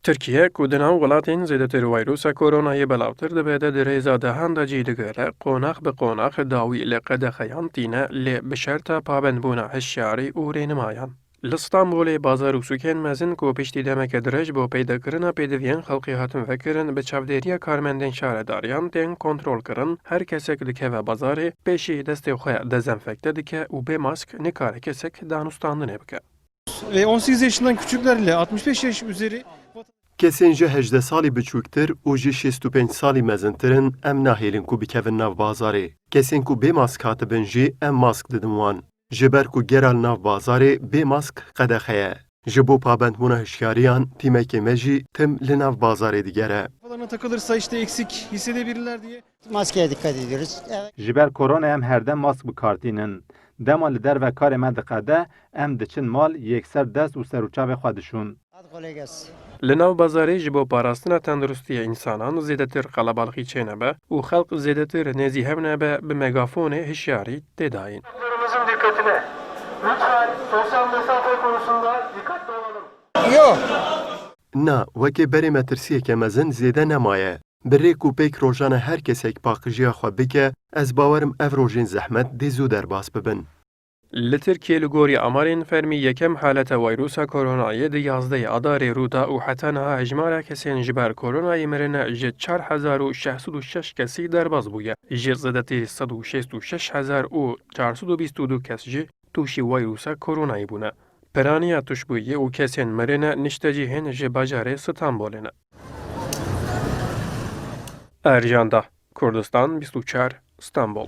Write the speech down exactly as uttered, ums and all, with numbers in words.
Tirkiye, ku di nav welatên zêdetir wayrusa koronayê belavtir dibe de di rêza dehan de cî digire, qonax bi qonax dawî li qedexeyan tîne, lê bi şerta pabendbûna hişyarî û rênimayan. Li Stenbolê bazar û sûkên mezin ku piştî demeke dirêj bo peydakirina pêdiviyên xelkê hatin vekirin, bi çavdêriya karmendên şaredariyan tên kontrolkirin, her kesek dikeve bazarê, pêşî destê xwe dezenfekte dike û bê mask nikare kesek danûstandinê bike. Ve on sekiz yaşından küçüklerle altmış beş yaş üzeri Kesên ji hejdeh salî biçûktir û ji şêst û pênc salî mezintir in, em nahêlin ku bikevin nav bazarê. Kesên ku bê mask hatibin jî em mask didin wan. Ji ber ku gera li nav bazarê bê mask qedexe ye. Ji bo pabendbûna hişyariyan, tîmekê me jî tim li nav bazarê digere. Kafalarına takılırsa işte eksik hissedebilirler diye. Maskeye dikkat ediyoruz. Evet. Ji ber korona em herdem mask bi kar tînin. Dema li derve karê me diqede, em diçin mal, yekser dest û ser û çavê xwe dişûn. Hadi kolay gelsin. Li nav bazarê ji bo parastina tenduristiyê însanan zêdetir qelebalixî çênebe û xelk zêdetir nêzî hev nebe, bi megafonê hişyarî tê dayîn. Müşterilerimizin dikkatine, lütfen sosyal mesafe konusunda dikkatli olalım. Yok. Na, wekî berê metirsiyeke mezin zêde nemaye. Bi rêk û pêk rojane her kesek paqijiya xwe bike, ez bawer im ev rojên zehmet dê zû derbas bibin. Li Tirkiyê li gorî amarên fermî yekem haleta wayrusa koronayê di yazdehê Adarê rû da û heta niha hejmara kesên ji ber koronayê mirine ji çar hezar û şeş sed û şeş kesî derbas bûye. Ji zêdetirî sed û şêst û şeş hezar û çar sed û bîst û du kes jî tûşî wayrusa koronayê bûne. Piraniya tuşbûyî û kesên mirine niştecihên ji bajarê Stenbolê ne. Ercan Dah, Kurdistan bîst û çar, Stenbol.